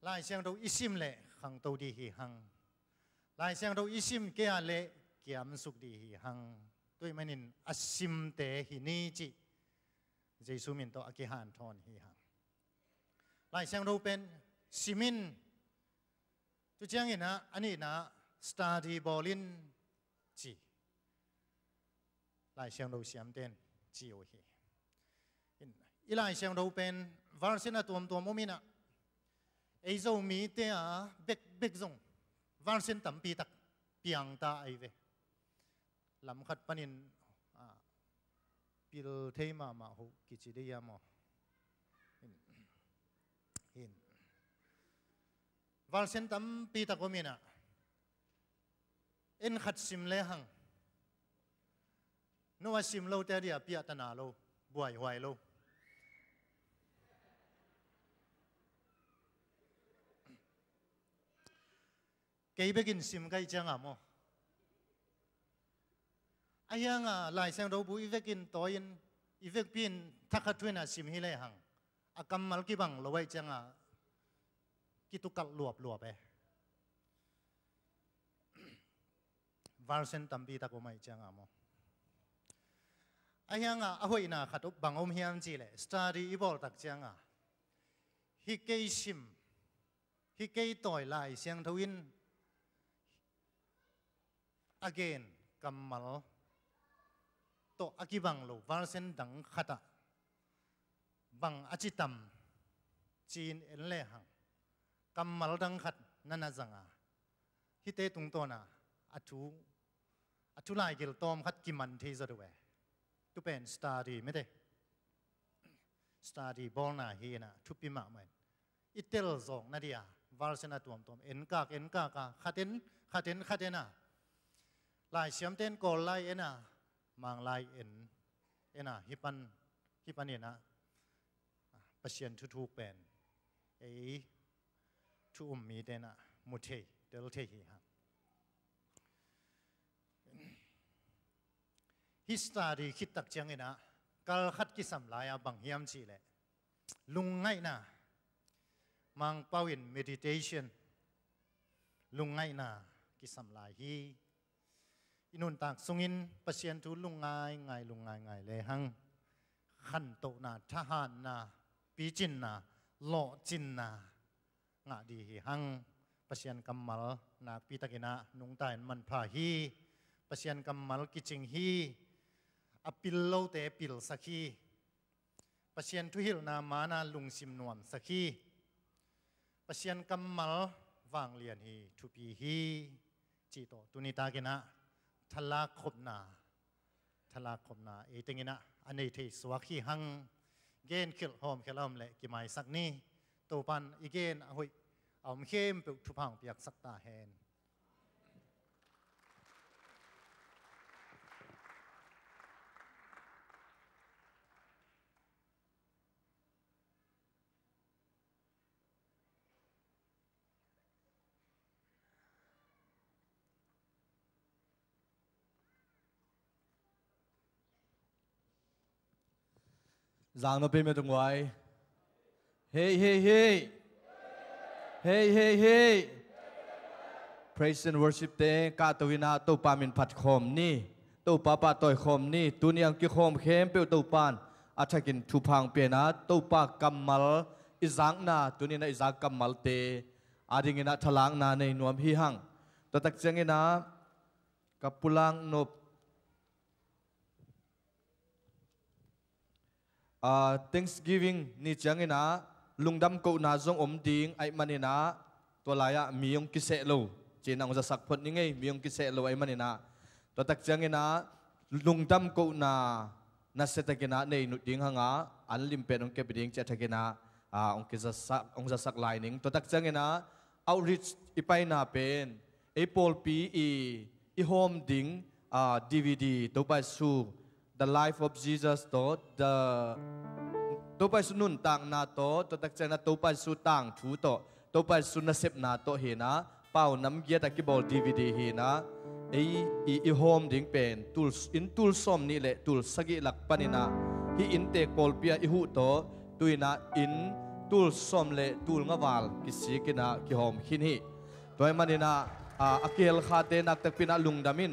Lai Siangtho i sim leh khangto ding hi hang. Lai Siangtho i sim kei a leh kiamsuk ding hi hang. Tua ahih manin a simte hi ni cih Jesuh min tawh a kihanthawn hi hang. Lai Siangtho pen sim in, tu ciangin ah a nihna study bawl in ci Lai Siangtho siamten ci uh hi. In, i Lai Siangtho pen version a tuamtuam om in ah, ei Zomite a bekbek zong version tampi tak piangta ahi ve. Lam khat panin, ah, pil thei mahmah uh kici ding hiam aw? In, in, version tampi tak om in ah, en khat sim lehang, no a sim lote a dia piahtana lo, buaihuai lo. Kei bekin sim ka hih ciangin maw, a hiangah Lai Siangtho bu i vekin tawi-in, i vekpi-in thakhat thu-in a sim hi lehang, a kammal kibang lo ahih ciangin kitukalh luapluap e. Version tampi tak om ahih ciangin maw, a hiangah a hoihna khat bang om hiam cih leh, study i bawl tak ciangin, hih kei sim, hih kei tawi Lai Siangtho in a gen kammal tawh a kibang lo version dang khatah bang a ci tam ci-in en lehang, kammal dang khat na na zang a, hihte tungtawn a, a thu, a thu laigil tawm khat kiman thei zaw deuh e. Tu pen study mete, study bawlna hi in ah thupi mahmah in, i telzawk nading a version a tuamtuam enkak enkak a, khat en, khat en, khat en a, Lai Siangtho en, Kawl lai en a, Mang lai en, en a, hih pan, hih pan in ah Pasian thuthuk pen ei thu um mite in ah mu thei, tel thei hi hang. Hih study khit tak ciangin ah kal khat kisam lai-a bang hiam cih leh, lungngaihna, Mangpau in meditation, lungngaihna kisam lai hi. I nuntak sungin Pasian thu lungngaingai, lungngaingai lehang, khantohna, thahatna, picinna, lawhcinna ngah ding hi hang. Pasian kammal nakpi takin ah nungta in manpha hi. Pasian kammal kicing hi. A pil lote pilsak hi. Pasian thuhilhna man a lungsim nuamsak hi. Pasian kammal vanglian hi, thupi hi, cih tawh tuni takin ah thalak khopna, thalak khopna ei tengin ah a nei thei suak hi hang. Gen khilh hawm khia lawm leh kimaisak ni. Topa'n i gen a hoih, A om khempeuh thupha hong piaksak ta hen. Zang no pei me tung wai. Hei, hei, hei. Hei, hei, hei. Praise and worship te kahto in ah Topa min phat khawm ni. Topa pahtawi khawm ni. Tuni ang kikhawm khempeuh Topan a thakin thupha hong pia in ah Topa kammal i zakna, tuni in ah i zak kammalte adingin ah thalakna nei nuam hi hang. Tua tak ciangin ah ka pulak nop, ah, Thanksgiving ni ciangin ah lungdam kohna zong om ding ahih manin ah tua lai-ah mi hong kiseh lo, ci-in ah hong zasak phot ni ngei, mi hong kiseh lo ahih manin ah. Tua tak ciangin ah lungdam kohna nasia takin ah nei nop ding hang ah, an lim pen hong kep ding cih a thakin ah, ah, hong kizasak, hong zasak lai ning. Tua tak ciangin ah outreach i paina pen ei pawlpi i, i hawm ding, ah, D V D, Topa Jesu, The Life of Jesus tawh, the, Topa Jesu nuntakna tawh, tua tak ciangin ah Topa Jesu tangthu tawh, Topa Jesu nasepna tawh hi in ah, Pau Nam Giat a kibawl D V D hi in ah, ei i, i hawm ding pen tul, inn tul sawm nih le tul sagih lak panin ah, hih inntek pawlpi ah i huh tawh, tu in ah inn tul sawm le tul nga val kisik in ah kihawm khin hi. Tua ahih manin ah, a, a kihel khate naktakpi in ah lungdam in,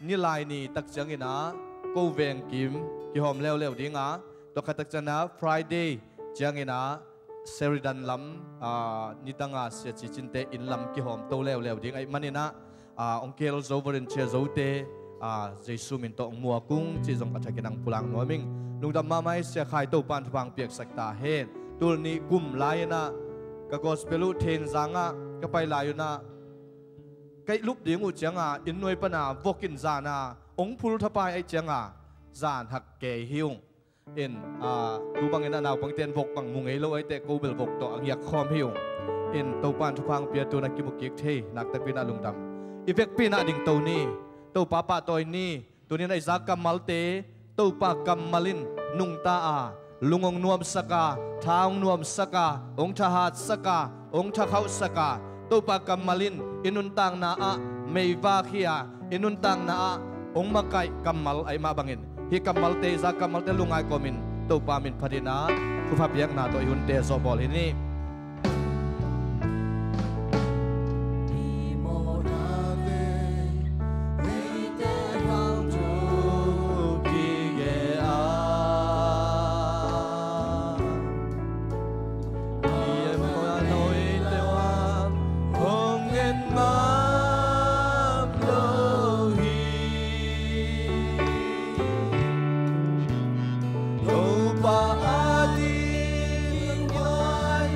ni lai ni tak ciangin ah ko veng kim kihawm leuleu ding a, tua khat tak ciangin ah Friday ciangin ah Sheridan lam, ah, nidang a Sia Ci Cin te inn lam kihawm to leuleu ding ahih manin ah, ah, hong kihel zo volunteer zote, ah, Jesu min tawh hong muak ung cih zong a thakin ah hong pulak nuam ing. Lungdam mahmah hi Sia Khai, Topan thupha hong piaksak ta hen. Tul nih kum lai in ah ka gospel uh Thenzang ah ka pai lai un ah, ka ih lup ding uh ciang a inn nuai pan a vok in zan a hong phul thapai ahih ciang a zan hak kei hi ung. In, ah, tu bangin a naupangte in vok bang mu ngei lo ahih teh ko bel vok tawh a ngiak khawm hi ung. In Topan thupha hong pia, tu in ah kimu kik thei naktakpi in ah lungdam. I vekpi in ah dingto ni. Topa pahtawi ni. Tuni in ah i zak kammalte Topa kammal in nungta a, lung hong nuamsak a, tha hong nuamsak a, hong thahatsak a, hong thakhauhsak a, Topa kammal in i nuntakna ah meivak hi a, i nuntakna ah hong makaih kammal ahih mah bangin, hih kammalte, i zak kammalte lungngai kawmin Topa min phat in ah thupha piakna tawh i hunte zawhbawl hi ni. Topa ading huai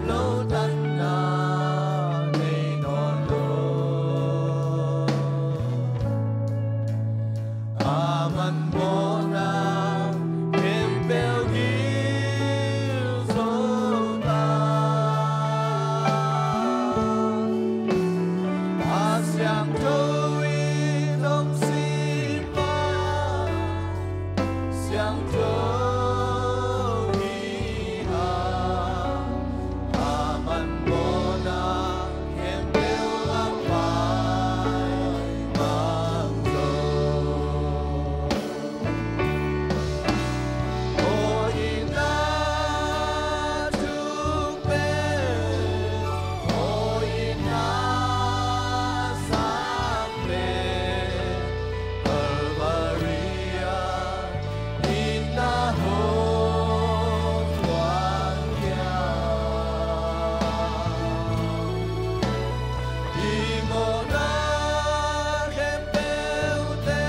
Lo tanna nei nawn lo. A man mawhna khempeuh gil zo ta. A siangtho i tong simah siangtho hi a, a man mawhna khempeuh a pai mang zo. Aw itna thuk pen, aw itna sang pen, Calvary ah itna hong luang khia. I mawhna khempeuhte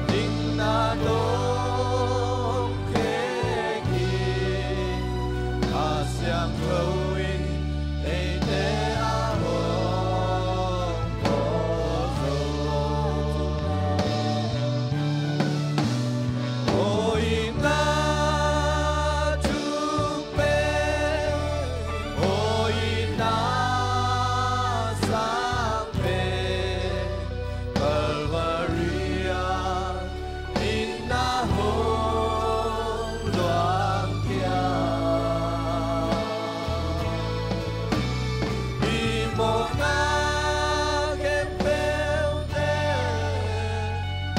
dingna tawh khek hi. A siangtho in eite a hong kawl zo. Aw itna thuk pen, aw itna sang pen, Calvary ah itna hong luang khia. I mawhna khempeuhte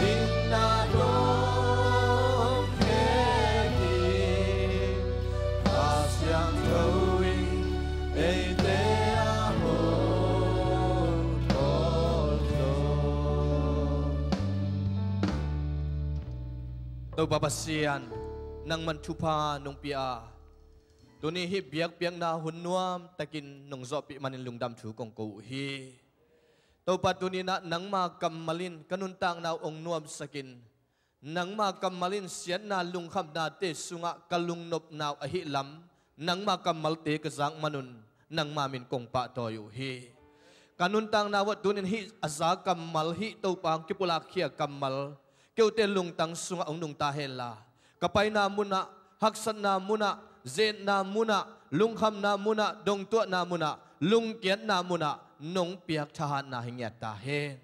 dingna tawh khek hi. A siangtho in eite a hong kawl zo. Topa Pasian, nangman thupha nong pia a, tuni hih biakpiakna hun nuamtakin nong zawhpih manin lungdam thu kong ko uh hi. Topa, tuni-in ah nangma kammal in ka nuntakna uh hong nuamsakin, nangma kammal in siatna lungkhamnate sungah ka lungnopna uh ahih lam nangma kammalte ka zak manun nangma min kong pahtawi uh hi. Ka nuntakna uh ah tuni-in hih a za kammal, hih Topa hong kipulakkhia kammal, keute lungtang sungah hong nungta henla, ka paina munah, haksatna munah, zetna munah, lungkhamna munah, dongtuahna munah, lungkiatna munah nong piak thahatna hi ngiat ta hen.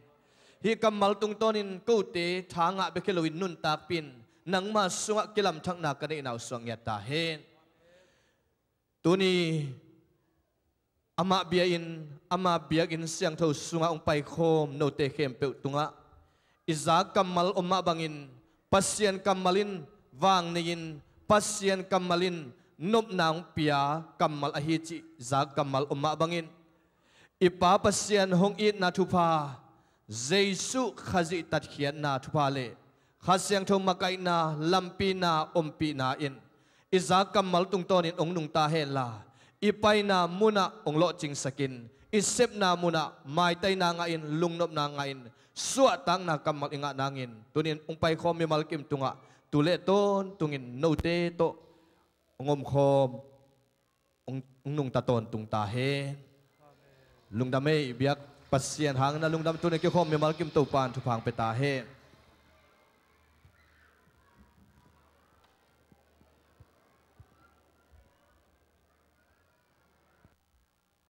Hih kammal tungtawnin kote tha ngah bek hi loin nuntakpih in, nangma sungah kilamthakna ka neihna uh suak ngiat ta hen. Tuni amah bia-inn, amah biakinn siangtho sungah hong paikhawm note khempeuh tungah i za kammal om mah bangin, Pasian kammal in vang nei-in, Pasian kammal in nopna hong pia kammal ahi cih za kammal om mah bangin, i Pa Pasian hong itna thupha, Jesuh Khazih tatkhiatna thupha le Kha Siangtho makaihna, lampina, ompihna in i za kammal tungtawnin hong nungta henla, i paina munah hong lawhcingsakin, i sepna munah maitaina ngahin, lungnopna ngahin, suahtakna kammal i ngah nangin, tuni-in hong paikhawm mimal kim tungah tu le tawntungin note tawh hong omkhawm, hong, hong nungta tawntung ta hen. Lungdam ei, biak Pasian hangin a lungdam. Tuni kikhawm mimal kim Topa in thupha hong pia ta hen.